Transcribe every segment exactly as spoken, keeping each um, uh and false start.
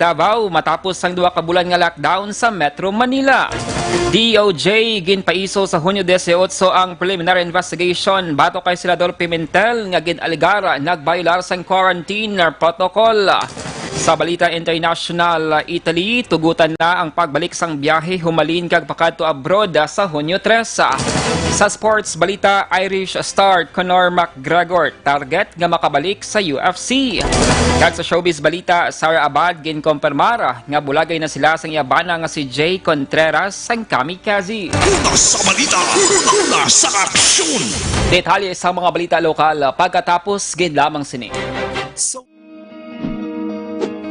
Davao matapos ang duha ka bulan nga lockdown sa Metro Manila. D O J ginpaiso sa Hunyo dieciocho ang preliminary investigation batok kay Senador Pimentel nga gin-alegar nagbayolar sang quarantine protocol. Sa balita international, Italy, tugutan na ang pagbalik sang biyahe humalin kag pakadto abroad sa Hunyo tres. Sa sports balita, Irish star Conor McGregor target nga makabalik sa U F C. Kag sa showbiz balita, Sara Abad ginkompirmar nga bulagay na sila sang iya bana nga si Jay Contreras sang kamikaze. Una sa balita, una sa aksyon. Detalye sa mga balita lokal pagkatapos gid lamang sini. So,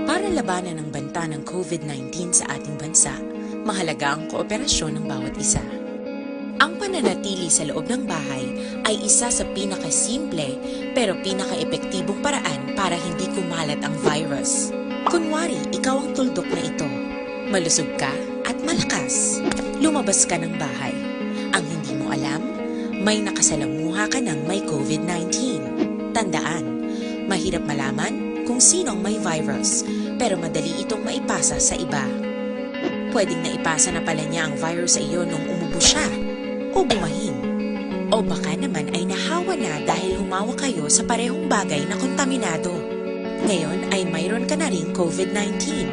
Para labanan ang banta ng COVID nineteen sa ating bansa, mahalaga ang kooperasyon ng bawat isa. Ang pananatili sa loob ng bahay ay isa sa pinakasimple pero pinakaepektibong paraan para hindi kumalat ang virus. Kunwari, ikaw ang tuldok na ito. Malusog ka at malakas. Lumabas ka ng bahay. Ang hindi mo alam, may nakasalamuha ka ng may COVID nineteen. Tandaan, mahirap malaman kung sino ang may virus, pero madali itong maipasa sa iba. Pwedeng naipasa na pala niya ang virus sa iyo nung umubo siya, o bumahin. O baka naman ay nahawa na dahil humawak kayo sa parehong bagay na kontaminado. Ngayon ay mayroon ka na ring COVID nineteen.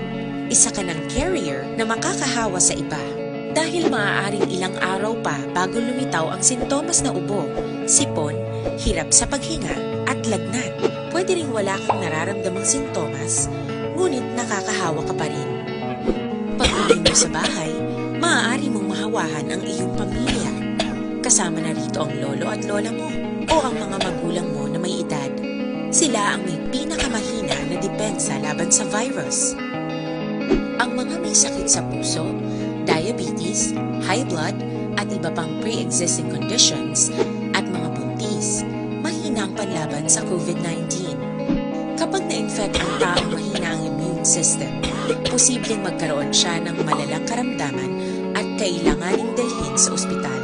Isa ka ng carrier na makakahawa sa iba. Dahil maaaring ilang araw pa bago lumitaw ang sintomas na ubo, sipon, hirap sa paghinga, at lagnat. Pwede ring wala kang nararamdamang sintomas, ngunit nakakahawa ka pa rin. Pag-uwi mo sa bahay, maaari mong mahawahan ang iyong pamilya. Kasama na rito ang lolo at lola mo o ang mga magulang mo na may edad. Sila ang may pinakamahina na depensa laban sa virus. Ang mga may sakit sa puso, diabetes, high blood, at iba pang pre-existing conditions, at mga buntis, mahina ang panlaban sa COVID nineteen. Kapag na-infect ang taong mahina ang immune system, posibleng magkaroon siya ng malalang karamdaman at kailanganing dalhin sa ospital.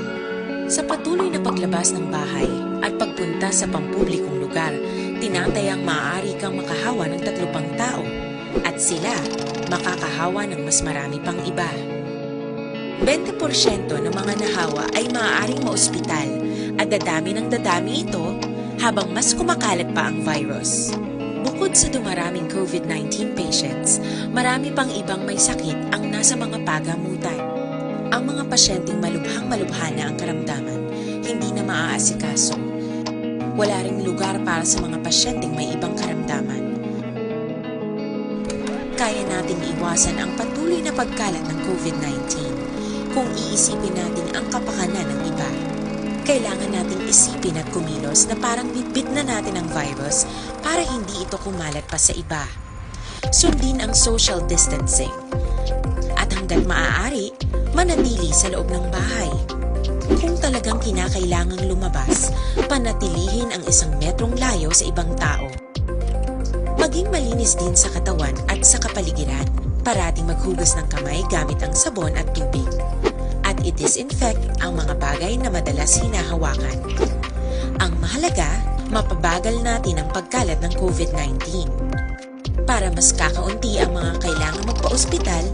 Sa patuloy na paglabas ng bahay at pagpunta sa pampublikong lugar, tinatayang maaari kang makahawa ng tatlo pang tao, at sila makakahawa ng mas marami pang iba. Bente porsyento ng mga nahawa ay maaaring maospital at dadami ng dadami ito habang mas kumakalat pa ang virus. Bukod sa dumaraming COVID nineteen patients, marami pang ibang may sakit ang nasa mga pagamutan. Ang mga pasyenteng malubhang-malubha na ang karamdaman, hindi na maaasikaso. Wala ring lugar para sa mga pasyenteng may ibang karamdaman. Kaya nating iwasan ang patuloy na pagkalat ng COVID nineteen kung iisipin natin ang kapakanan ng iba. Kailangan nating isipin at kumilos na parang bitbit na natin ang virus para hindi ito kumalat pa sa iba. Sundin ang social distancing. At hanggat maaari, manatili sa loob ng bahay. Kung talagang kinakailangang lumabas, panatilihin ang isang metrong layo sa ibang tao. Maging malinis din sa katawan at sa kapaligiran. Parating maghugas ng kamay gamit ang sabon at tubig. At i-disinfect ang mga bagay na madalas hinahawakan. Ang mahalaga, mapabagal natin ang pagkalat ng COVID nineteen. Para mas kakaunti ang mga kailangang magpa-ospital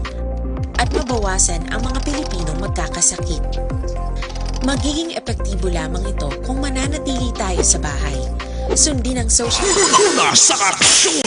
at mabawasan ang mga Pilipinong magkakasakit. Magiging epektibo lamang ito kung mananatili tayo sa bahay. Sundin ang social Una sa aksyon!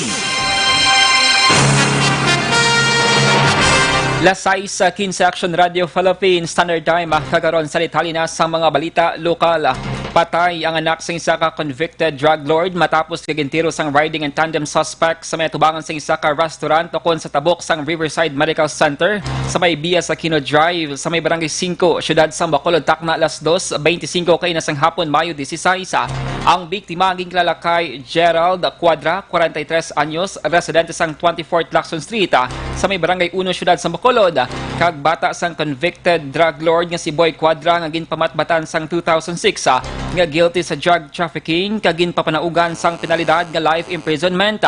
Las sais quince, Action Radio Philippines Standard Time, ah, kagaron sa detalye na sa mga balita lokal. Patay ang anak sa isa ka convicted drug lord matapos nga gintiro sang riding in tandem suspect sa may atubangan sa isa ka restaurant ukon sa tabok sang Riverside Medical Center sa may Bias Aquino Drive sa may Barangay Cinco, siyudad sang Bacolod, takna alas dos beintisinko kaina sang hapon, Mayo dieciséis. Ang biktima ang ginkilala kay Gerald Cuadra, kwarenta y tres anyos, residente sang twenty-fourth Lacson Street, ah, sa may Barangay Uno, siyudad sang Bacolod, kag bata sang convicted drug lord nga si Boy Cuadra nga ginpamatbatan sang two thousand six, ah, nga guilty sa drug trafficking kag ginpapanaugan sang penalidad nga life imprisonment.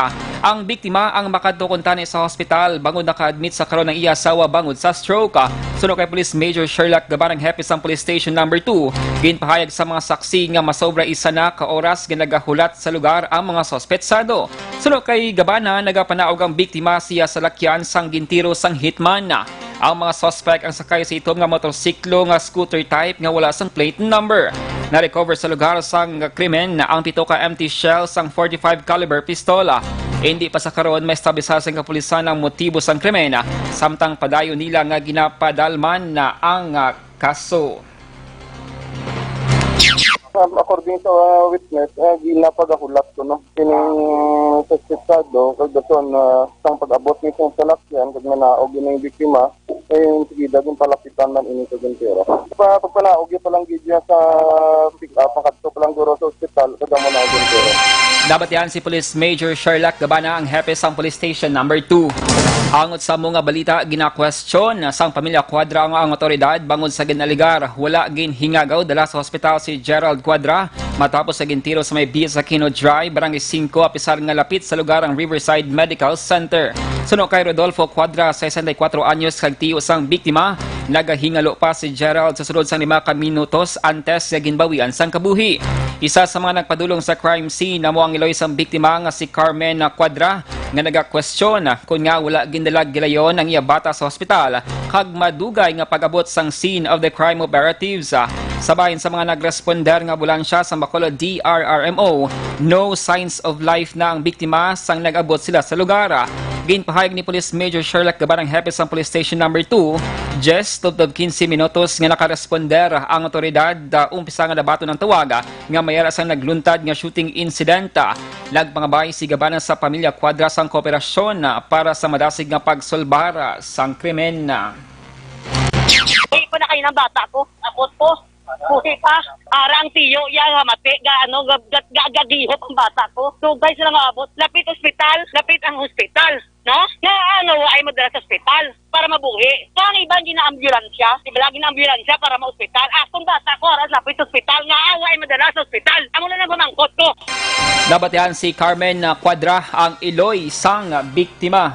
Ang biktima ang makadto kuntani sa hospital bangod naka-admit sa karon ang iya asawa bangod sa stroke. Suno kay Police Major Sherlock Gabanang, hepe sang Police Station Number Two, ginpahayag sa mga saksi nga masobra isa na ka oras nga nagahulat sa lugar ang mga suspetsado. Suno kay Gabana, nagapanaog ang biktima siya sa lakyan sang gintiro sang hitman. Ang mga suspek ang sakay sa itom nga motorsiklo nga scooter type nga wala sang plate number. Na-recover sa lugar sang krimen ang pito ka empty shell sang forty-five caliber pistola. Hindi pa sa karon maestablisar sang kapulisan ang motibo sang krimen, samtang padayon nila nga ginapadalman na ang, ah, kaso. Um, according sa, uh, witness, uh, ginapagahulat ko, no? Kining suspetsado, kag dason, uh, sang pag-abot mismo sa lakyan, kag nanaog ining biktima, eh, sige, daging palapitan man ini sa gintero. Pa, pagpanaog yun palang gid niya sa pick-up, makadto palang guro sa ospital, kag amo na ang gintero. Nabatian si Police Major Sherlock Gabana, ang hepe sang Police Station Number Two. Angot sa amo nga balita, ginakwestiyon sang pamilya Cuadra ang, ang otoridad bangod sa ginalegar wala ginhingagaw dala sa hospital si Gerald Cuadra matapos sa gintiro sa may Bias Aquino Drive, Barangay Cinco, apisar nga lapit sa lugar ang Riverside Medical Center. Suno kay Rodolfo Cuadra, sesenta y cuatro anyos, kag tiyo sang biktima, nagahingalo pa si Gerald sa sulod sang lima ka minutos antes nga ginbawian sang kabuhi. Isa sa mga nagpadulong sa crime scene amo ang iloy sang biktima nga si Carmen Cuadra, nga nagakwestiyon kon nga wala gindala gilayon ang iya bata sa hospital, kag madugay nga pag-abot sang scene of the crime operatives. Sa bahin sa mga nagresponder nga ambulansya sa Bacolod D R R M O, no signs of life na ang biktima sang nag-abot sila sa lugar. Ginpahayag ni Police Major Sherlock Gabanang, hepe sang Police Station Number Two, diyes tubtob quince minutos nga nakaresponder ang otoridad, ah, umpisa nga nabaton ang tawag, ah, nga may ara sang nagluntad nga shooting incident. Nagpangabay si Gabana sa pamilya Cuadra sang kooperasyon, ah, para sa madasig nga pagsulbar, ah, sang krimen. Buhi pa na kayo ng bata ko. Abot ko. Buhi pa. Ara ang tiyo, ya, nga mati. Ga, ano, ga, ga, ga, gagihop ang bata ko. Dugay sila nga abot. Lapit ospital. Lapit ang ospital. No? Nga, ano, ay madala sa ospital para mabuhi. Kaya ang iban ginaambulansya. Iba lagi na ambulansya para ma-ospital. Akong bata ko, aras lapit ospital. Nga, ah, ay madala sa ospital. Amo na lang pamangkot ko. Nabatian si Carmen, ah, Cuadra ang iloy sang biktima.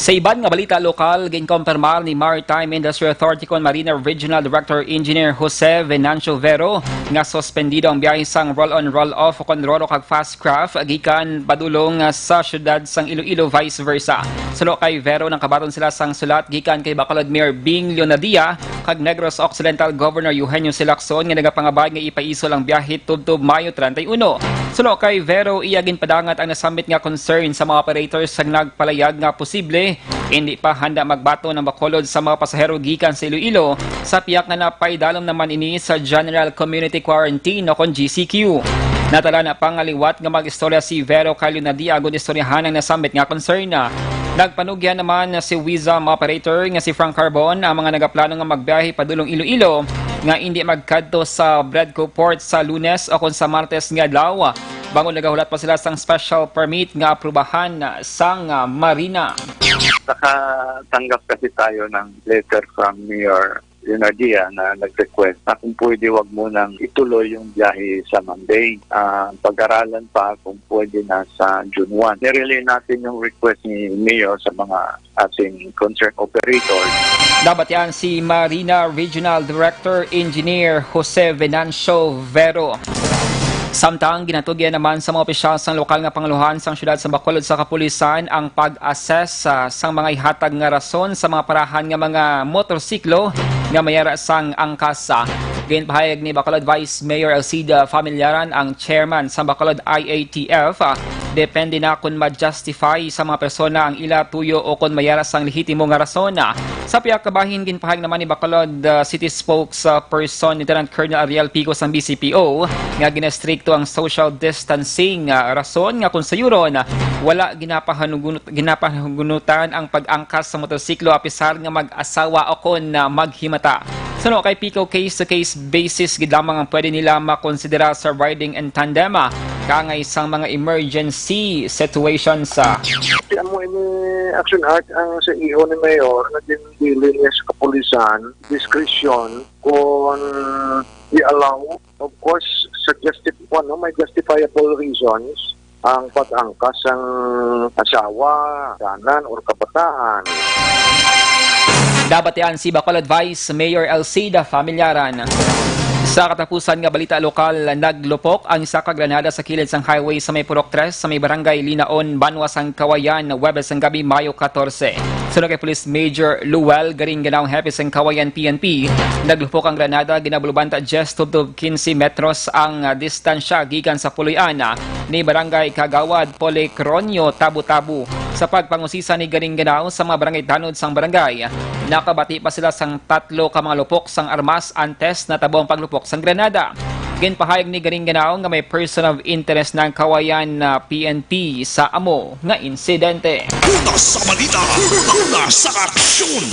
Sa iban nga balita lokal, ginkompirmar ni Maritime Industry Authority kon Marina Regional Director Engineer Jose Venancio Vero nga suspendido ang biyahe sang roll-on, roll-off o kon roro kag fast craft gikan padulong sa siyudad sang Iloilo, vice versa. Suno kay Vero, nangkabaton sila sang sulat gikan kay Bacolod Mayor Bing Leonadia kag Negros Occidental Governor Eugenio C. Lacson nga nagapangabay nga ipaisol ang biyahe tubtob Mayo treinta y uno. Suno kay Vero, iya ginpadangat ang nasambit nga concern sa mga operators sa nagpalayag nga posible hindi pa handa magbaton ang Bacolod sa mga pasahero gikan sa Iloilo, sa piyak nga napaidalom naman ini sa General Community Quarantine o kon G C Q. Natala na pa nga liwat nga mag-istorya si Vero kay Leonadia agud istoryahan ang nasambit nga concern. Nagpanugyan naman si Wiza mga operator nga si Frank Carbon ang mga nagaplano nga magbiyahe padulong Iloilo nga indi magkadto sa Bredco Port sa Lunes o kon sa Martes nga adlaw, bangod nagahulat pa sila sang special permit nga aprubahan sang, ah, Marina. Nakatanggap kasi tayo ng letter from Mayor Leonadia na nag-request na kung pwede wag munang ituloy yung biyahe sa Monday. Ah, pag-aralan pa kung pwede na sa June one. Nirelay natin yung request ni Mayor sa mga ating concerned operator. Nabatian si Marina Regional Director Engineer Jose Venancio Vero. Samtang ginatugyan naman sa mga opisyal sang lokal nga pangulohan sang siyudad sa Bacolod sa kapulisan ang pag-assess, ah, sang mga ihatag nga rason sa mga parahan nga mga motorsiklo nga may ara sang angkas. Ginpahayag ni Bacolod Vice Mayor Alcida Familiaran, ang chairman sa Bacolod I A T F, ah, depende na kung ma-justify sa mga persona ang ila tuyo o kung may ara sang lehitimo nga rason. Sa pihak kabahin, ginpahayag naman ni Bacolod, ah, City Spokesperson Lieutenant Colonel Ariel Pico sang B C P O nga ginastrikto ang social distancing, ah, rason nga kung sayuron, ah, wala ginapahanugunot-, ginapahagunutan ang pag-angkas sa motorsiklo apisar nga mag-asawa o kon, ah, maghimata. Suno kay Pico, case-to-case basis gid lamang ang pwede nila makonsidera sa riding in tandem, ah, angay sang mga emergency situations. Ah, Ti amo ini action act ang sa iho ni Mayor nga ginbilin niya sa kapulisan, discretion, kung i-allow, of course, sa justi-, ano, may justifiable reasons ang pag-angkas sang asawa, tanan, or kabataan. Nabatian si Bacolod Vice Mayor Elcida Familiaran. Sa katapusan nga balita lokal, naglupok ang isa ka granada sa kilid sang highway sa may Purok Tres sa may barangay Linaon, Banwa sang Kawayan, Huwebes sang gabi, Mayo katorse. Suno kay Police Major Luel Garingganao, hepe sang Kawayan P N P, naglupok ang granada, ginabulubanta diyes tubtob quince metros ang, ah, distansya gikan sa puloy-an, ah, ni Barangay Kagawad Policronio, Tabo-Tabo. Sa pagpangusisa ni Garingganao sa mga barangay tanod sang barangay, nakabati pa sila sang tatlo ka mga lupok sang armas antes natabo ang paglupok sang granada. Ginpahayag ni Garingganao nga may person of interest na ang Kawayan, ah, P N P sa amo nga insidente. Una sa balita, una sa aksyon.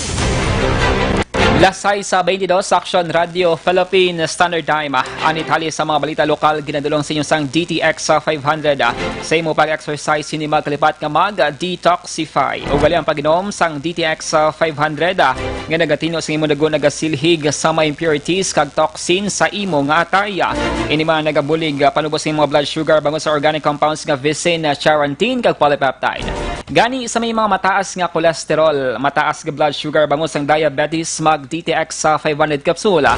Las sais sa twenty-dos, Aksyon Radio Philippine Standard Time. Ang detalye sa mga balita lokal ginadulong sa inyo sang D T X five hundred. Sa imo pag-exercise, hindi magkalipat nga mag-detoxify. Ugali ang pag-inom sang D T X five hundred, ah, nga nagatino sa imo dugo, nagasilhig sa mga impurities kag toxin sa imo nga atay. Ini man nagabulig, ah, panubo sa imo blood sugar bangod sa organic compounds nga vicin, ah, charantin kag polypeptide. Gani, sa may mga mataas nga cholesterol, mataas nga blood sugar bangod sang diabetes, mag D T X five hundred capsule, ah,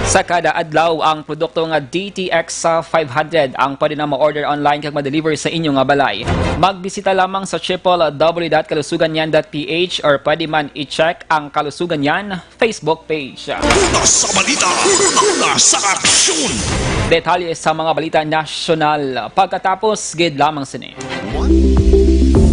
sa kada adlaw. Ang produkto nga D T X five hundred ang pwede na ma-order online kag ma-deliver sa inyo nga balay. Magbisita lamang sa triple W dot kalusugan yan dot P H or pwede man i-check ang Kalusugan Yan Facebook page. Una sa balita, una sa aksyon. Detalye sa mga balita nasyonal pagkatapos gid lamang sini.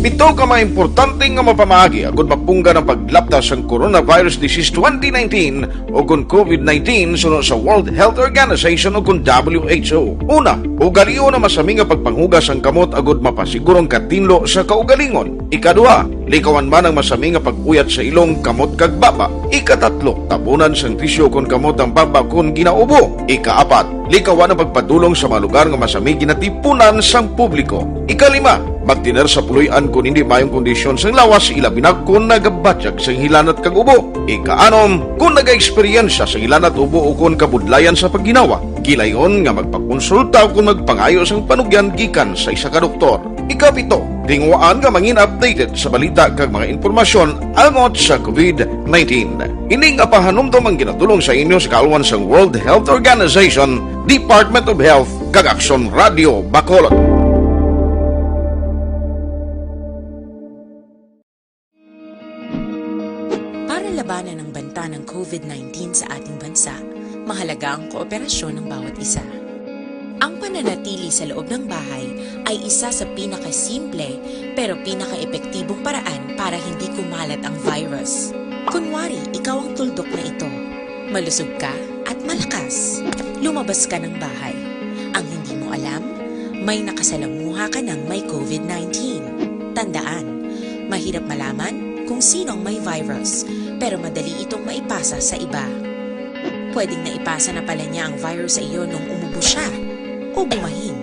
Pito ka mga importante nga mapamaagi agud mapunggan ang paglapta sang coronavirus disease twenty nineteen o kon COVID nineteen suno sa World Health Organization o kon W H O. Una, ugalion ang masami nga pagpanghugas sang kamot agud mapasiguro ang katinlo sa kaugalingon. Ikaduha, likawan man ang masami nga pag-uyat sa ilong, kamot, kag baba. Ikatatlo, tabunan sang tisyu kon kamot ang baba kon ginaubo. Ikaapat, likawan ang pagpadulong sa mga lugar nga masami ginatipunan sang publiko. Ikalima, magtener sa puloy-an kon hindi maayong kondisyon sang lawas, ilabi na kon nagabatyag sang hilanat kag ubo. Ikaanom, kon nagaeksperyensya sang hilanat, ubo, o kon kabudlayan sa pagginawa, gilayon nga magpakonsulta o kon magpangayo sang panugyan gikan sa isa ka doktor. Ikapito, tinguhaan nga mangin updated sa balita kag mga impormasyon angot sa COVID nineteen. Ini nga pahanumdom ang ginadulong sa inyo sa kaalwan sang World Health Organization, Department of Health, kag Aksyon Radio Bacolod. Para labanan ang banta ng COVID nineteen sa ating bansa, mahalaga ang kooperasyon ng bawat isa. Ang pananatili sa loob ng bahay ay isa sa pinakasimple pero pinakaepektibong paraan para hindi kumalat ang virus. Kunwari, ikaw ang tuldok na ito. Malusog ka at malakas. Lumabas ka ng bahay. Ang hindi mo alam, may nakasalamuha ka ng may COVID nineteen. Tandaan, mahirap malaman kung sino ang may virus, pero madali itong maipasa sa iba. Pwedeng naipasa na pala niya ang virus sa iyo nung umubo siya o bumahin.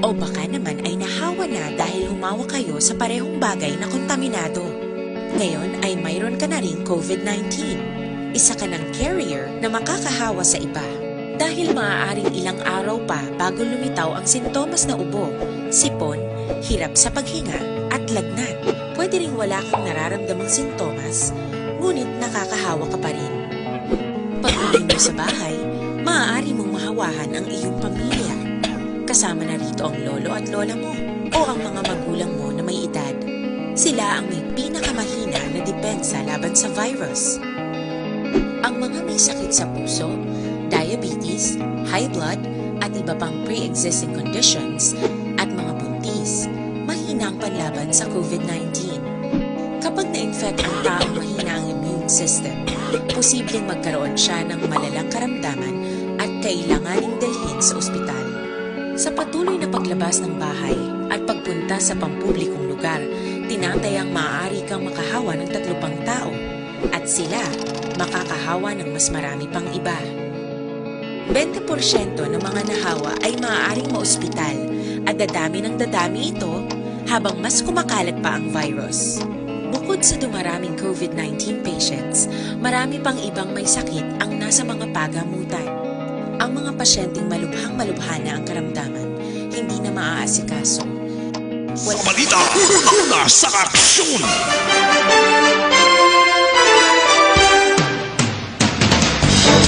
O baka naman ay nahawa na dahil humawa kayo sa parehong bagay na kontaminado. Ngayon ay mayroon ka na ring COVID nineteen. Isa ka ng carrier na makakahawa sa iba. Dahil maaaring ilang araw pa bago lumitaw ang sintomas na ubo, sipon, hirap sa paghinga, at lagnat. Pwede ring wala kang nararamdamang sintomas, ngunit nakakahawa ka pa rin. Pag-uwi mo sa bahay, maaari mong mahawahan ang iyong pamilya. Kasama na rito ang lolo at lola mo o ang mga magulang mo na may edad. Sila ang may pinakamahina na depensa laban sa virus. Ang mga may sakit sa puso, diabetes, high blood, at iba pang pre-existing conditions, at mga buntis, mahina ang panlaban sa COVID nineteen. Kapag na-infect ang taong mahina ang immune system, posibleng magkaroon siya ng malalang karamdaman at kailanganing dalhin sa ospital. Sa patuloy na paglabas ng bahay at pagpunta sa pampublikong lugar, tinatayang maaari kang makahawa ng tatlo pang tao at sila makakahawa ng mas marami pang iba. Bente porsyento ng mga nahawa ay maaaring maospital at dadami ng dadami ito habang mas kumakalat pa ang virus. Bukod sa dumaraming COVID nineteen patients, marami pang ibang may sakit ang nasa mga pagamutan. Ang mga pasyenteng malubhang-malubha na ang karamdaman, hindi na maaasikaso. Sa balita, una sa aksyon.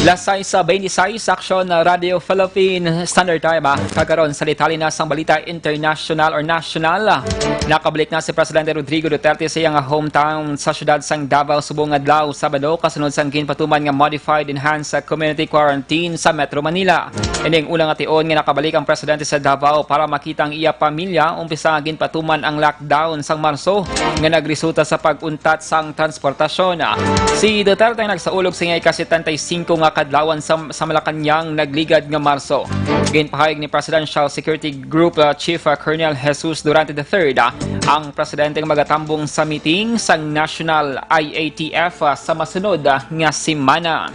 Las sais veintiséis, Aksyon, ah, Radio Philippine Standard Time, ah. Kagaron, sa detalye na sang balita international or national, ah. Nakabalik na si Presidente Rodrigo Duterte sa iyang hometown sa siyudad sang Davao subong adlaw, Sabado, kasunod sang ginpatuman nga modified enhanced, ah, community quarantine sa Metro Manila. Ining una nga tion nga nakabalik ang presidente sa Davao para makita ang iya pamilya, umpisa nga ginpatuman ang lockdown sang Marso nga nagresulta sa pag-untat sang transportasyon. Si Duterte ang nagsaulog sa iyang ika-setenta y cinco nga kadlawan sa, sa Malacañang nagligad nga Marso. Ginpahayag ni Presidential Security Group, uh, Chief, uh, Colonel Jesus Durante the third, uh, ang presidente nga magatambong sa meeting sang National I A T F, uh, sa masunod, uh, nga semana.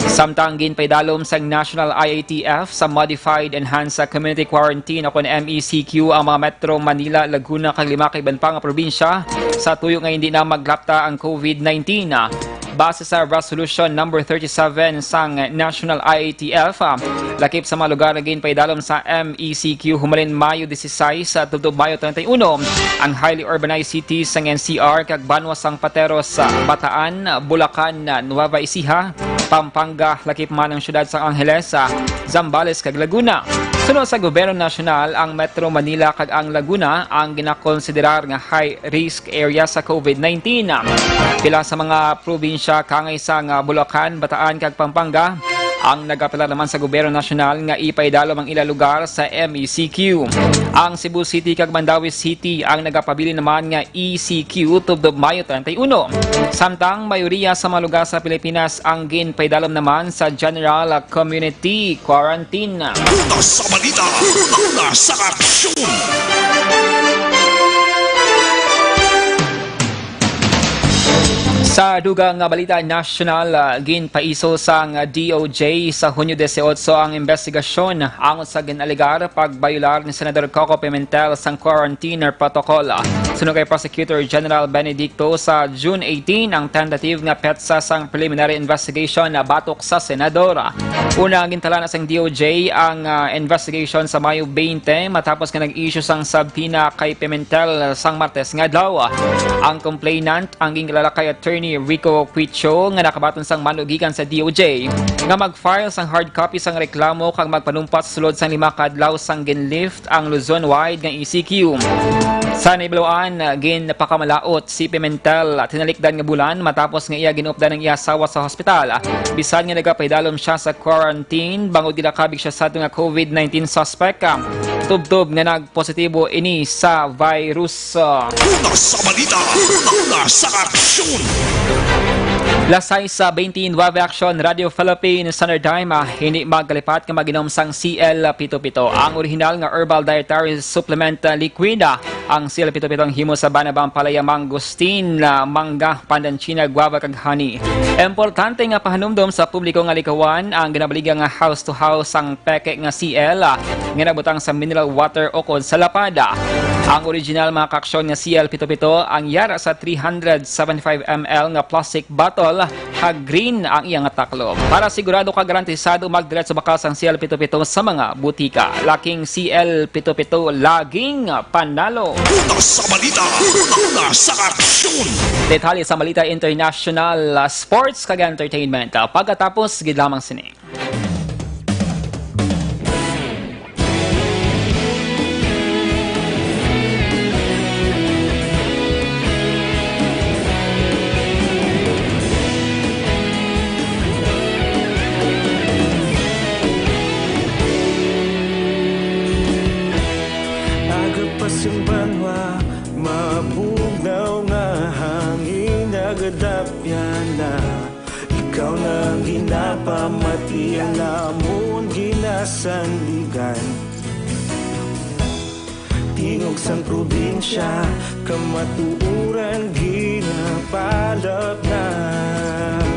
Samtang ginpaidalom sang National I A T F sa Modified Enhanced Community Quarantine o kon M E C Q ang mga Metro Manila, Laguna, kag lima ka iban pa nga probinsya sa tuyo nga hindi na maglapta ang COVID nineteen. Base sa Resolution Number thirty-seven sang National I A T F, lakip sa mga lugar nga ginpaidalom sa M E C Q humalin Mayo disisais tubtob Mayo treinta y uno, ang highly urbanized cities sang N C R kag banwa sang Pateros, Bataan, Bulacan, Nueva Ecija, Pampanga, lakip man ang siyudad sang Angeles, Zambales, kag Laguna. Suno sa gobyerno nasyonal, ang Metro Manila kag ang Laguna ang ginakonsiderar nga high risk area sa COVID nineteen. Pila sa mga probinsya kangay sang Bulacan, Bataan, kag Pampanga ang nagapilar naman sa gobyerno nasyonal nga ipaidalom ang ila lugar sa M E C Q. Ang Cebu City kag Mandaue City ang nagapabilin naman nga E C Q tubtob Mayo treinta y uno. Samtang mayoriya sa mga lugar sa Pilipinas ang ginpaidalom naman sa general community quarantine. Una sa balita, una sa aksyon. Sa dugang nga balita nasyonal, ah, ginpaiso sang D O J sa Hunyo dieciocho ang investigasyon angot sa gin-alegar pagbayular ni Senador Coco Pimentel sang quarantine protocol. Suno kay Prosecutor General Benedicto, sa June eighteen ang tentative nga petsa sang preliminary investigation batok sa senador. Una, gintalana sang D O J ang, ah, investigation sa Mayo twenty matapos nga nag-issue sang subpoena kay Pimentel sang Martes nga adlaw. Ang complainant ang ginkilala kay Attorney Rico Quicho nga nakabaton sang mando gikan sa D O J nga mag-file sang hard copy sang reklamo kag magpanumpa sa sulod sang lima ka adlaw sang gin-lift ang Luzon-wide nga E C Q. Sa nahibaluan, ginpakamalaot si Pimentel tinalikdan nga bulan matapos nga iya gin-updan ang iya asawa sa hospital, bisan nga nagapaidalom sia sa quarantine bangod ginakabig sia sadto nga COVID nineteen suspect, tubtob nga nag positibo ini sa virus. Una sa balita, una sa aksyon. Las sais beintinuebe, Aksyon, Radio Philippine Standard Time, ah, hindi magkalipat nga mag-inom sang C L pito pito. Ang orihinal nga herbal dietary supplement, ah, liquid, ah, ang C L pito pito ang himo sa banabang palaya, mangosteen, ah, mangga, pandanchina, guava, kag honey. Importante nga pahanumdom sa publiko nga likawan ang ginabaligya nga house to house sang peke nga C L, ah, nga nabutang sa mineral water ukon sa lapad. Ang original, mga kaaksyon, nga C L pito pito ang yara sa three hundred seventy-five M L nga plastic bottle, kag green ang iya nga taklob. Para sigurado kag garantisado, magdiretso bakas ang C L pito pito sa mga butika. Laking C L pito pito, laging panalo. Una sa balita, una sa aksyon. Detalye sa balita international, ah, sports kag entertainment, ah, pagkatapos gid lamang sini. Aga pa sing banwa, mabugnaw nga hangin nagadapyan na. Ikaw na ang ginapamati, ang lamon ginasandigan. Tingog sang probinsya, kamatuoran ginapalapnap.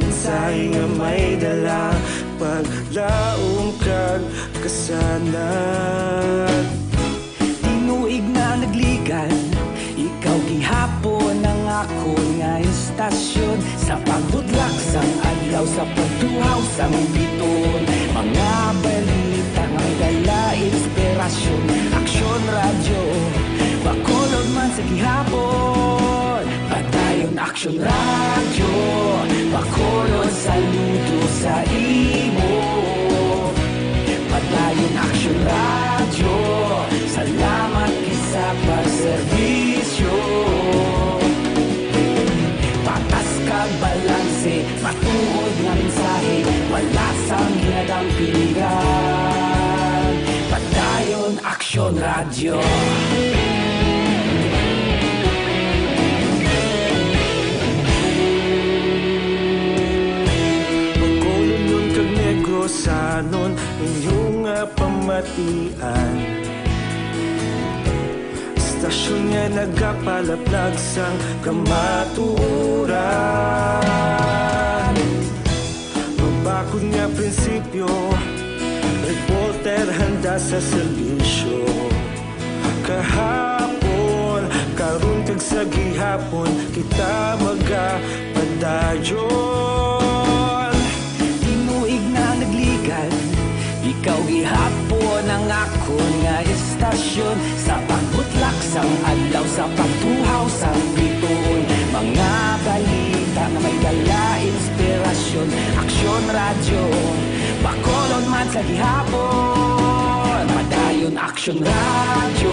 Mensahe nga may dala, pag Laom kag kasanag. Tinuig na nagligad, ikaw gihapon ang akon nga istasyon. Sa pagbudlak sang adlaw, sa pagtuhaw sang biton, mga balita nga may dala inspirasyon. Aksyon Radyo, Bacolod man sa gihapon. Padayon Aksyon Radyo, Bacolod, saludo sa imo. Padayon Aksyon Radyo, salamat gid sa pagserbisyo. Patas kag balanse, matuod nga mensahe, wala sang ginadampigan. Padayon Aksyon Radyo. Bacolodnon kag Negrosanon, inyo nga pamatian. Istasyon nga nagapalaplag sang kamatuoran. Mabakod nga prinsipyo, reporter handa sa serbisyo. Kahapon, karon kag sa gihapon, kita magapadayon. Tinuig na nagligad, ikaw gihapon ang akon nga istasyon. Sa pagbutlak sang adlaw, sa pagtuhaw sang bituon, mga balita nga may dala inspirasyon. Aksyon Radyo, Bacolod man sa gihapon. Padayon Aksyon Radyo,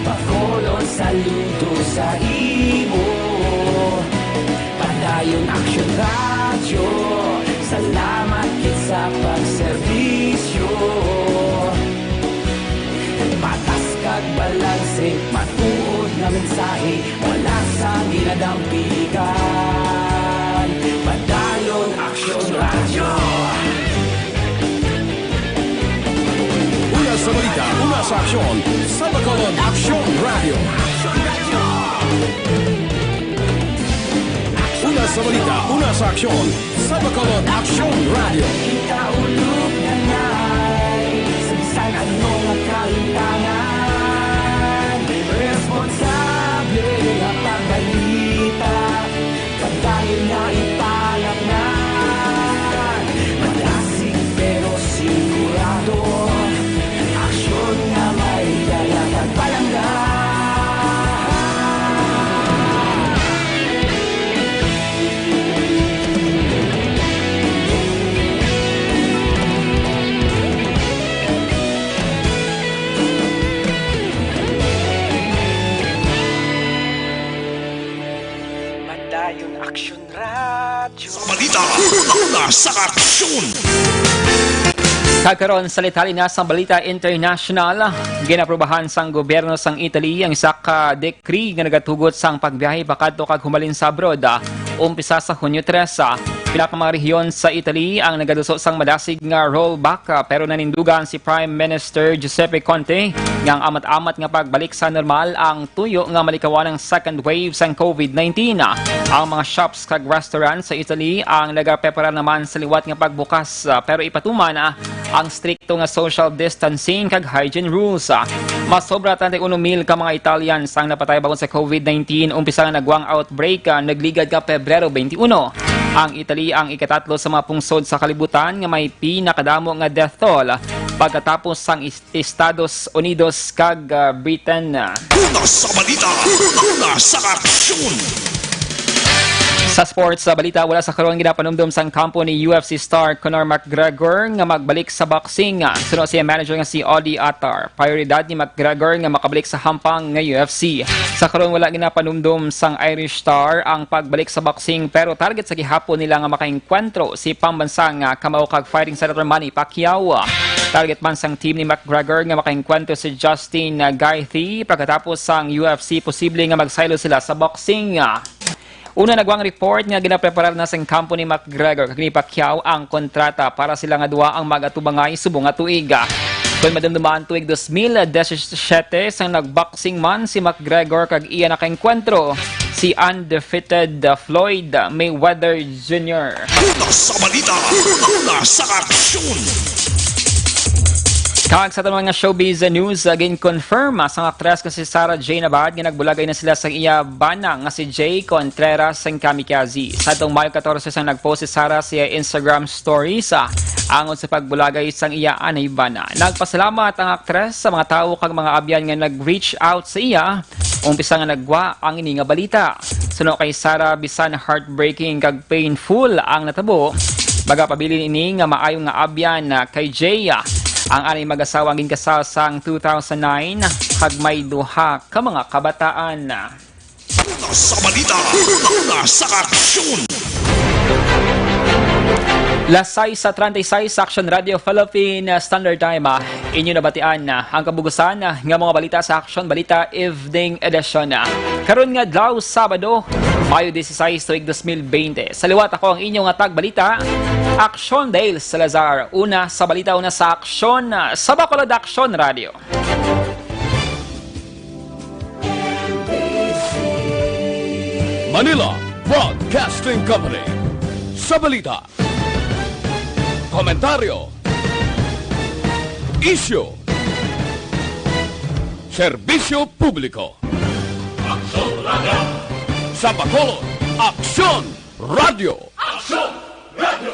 Bacolod, saludo sa imo. Padayon Aksyon Radyo, salamat gid sa pagserbisyo. Patas kag balanse, matuod nga mensahe, wala sang ginadampigan. Padayon Aksyon Radyo. Una sa balita, una sa aksyon, sa Bacolod Aksyon Radyo. Una sa balita, una sa aksyon, sa Bacolod Aksyon Radyo. Kaulog na ngay, sa bisan ano nga kahintangan, responsable nga pagbalita, padayon nga ipalatnan. Madasig pero sigurado, aksyon nga may dala kag palangga. Padayon Aksyon Radyo. Sa balita, una sa aksyon. Kag karon, salita na sa balita international. Ginaprubahan sang gobyerno sang Italy ang isa ka decree nga nagatugot sang pagbiyahe pakadto kag humalin sa abroad, ah, umpisa sa Hunyo tres. Ah, pila ka mga rehiyon sa Italy ang nagaduso sang madasig nga rollback, ah, pero nanindugan si Prime Minister Giuseppe Conte nga ang amat-amat nga pagbalik sa normal ang tuyo nga malikawan ang second wave sang COVID nineteen. Ang mga shops kag restaurant sa Italy ang nagapreparar naman sa liwat nga pagbukas, ah, pero ipatuman, ah, ang strikto nga social distancing kag hygiene rules. Ah, masobra treinta y uno mil ka mga Italians ang napatay bangod sa COVID nineteen umpisa nga nagwang outbreak, ah, nagligad ka Pebrero twenty-one. Ang Italy ang ikatatlo sa mga pungsod sa kalibutan nga may pinakadamo nga death toll, pagkatapos sang Estados Unidos kag, ah, Britain. Una sa balita, una sa aksyon. Sa sports, sa balita, wala sa karon ginapanumdom sang kampo ni U F C star Conor McGregor nga magbalik sa boxing. Suno sa iyang manager nga si Odi Attar, prioridad ni McGregor nga makabalik sa hampang nga U F C. Sa karon, wala ginapanumdom sang Irish star ang pagbalik sa boxing, pero target sa gihapon nila nga makaengkwentro si pambansa nga kamao kag fighting senator Manny Pacquiao. Target man sang team ni McGregor nga makaengkwentro si Justin, uh, Gaethje pagkatapos sang U F C posible nga magsaylo sila sa boxing. Una, nagwang report nga ginapreparar na sang kampo ni McGregor kag ni Pacquiao ang kontrata para sila nga duha ang mag-atubangay subong nga tuig. Kon madumduman, tuig dos mil disisyete sang nag-boxing man si McGregor kag iya nakaengkwentro si undefeated, uh, Floyd Mayweather Junior. Una sa balita, una sa aksyon. Kag sa aton mga showbiz news, uh, gin-confirm, uh, sang aktres nga si Sarah Jane Abad nga nagbulagay na sila sang iya bana nga si Jay Contreras sang Kamikaze. Sa atong Mayo katorse sang nag-post si Sarah sa iya Instagram stories, uh, angot sa pagbulagay sang iya anay bana. Nagpasalamat ang aktres sa mga tawo kag mga abyan nga nag-reach out sa iya umpisa nga nagwa ang ini nga balita. Suno kay Sarah, bisan heartbreaking kag painful ang natabo, magapabilin ini nga maayo nga abyan, ah, kay Jay, ah, ang anay mag-asawa ang ginkasal sang two thousand nine kag may duha ka mga kabataan. Una sa balita, una sa aksyon. Las sais sa treinta y seis, Action Radio Philippine Standard Time, ah, inyo nabatian, ah, ang kabugusan, ah, nga mga balita sa Action Balita Evening Edition, ah. Karon nga adlaw, Sabado, Mayo dieciséis, tuig dos mil veinte. Sa liwat, ako ang inyong tagbalita, Action Dale Salazar. Una sa balita, una sa aksyon, ah, sa Bacolod Action Radio. Manila Broadcasting Company. Sa balita, komentaryo, isyu, serbisyo publiko. Aksyon Radio. Sa Bacolod, Aksyon Radio. Aksyon Radio.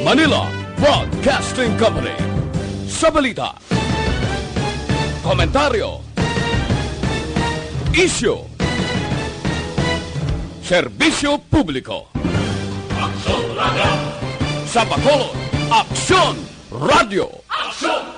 Manila Broadcasting Company. Sa balita, komentaryo, isyu, serbisyo publiko. Aksyon Radio. Sa Bacolod, Aksyon Radio. Aksyon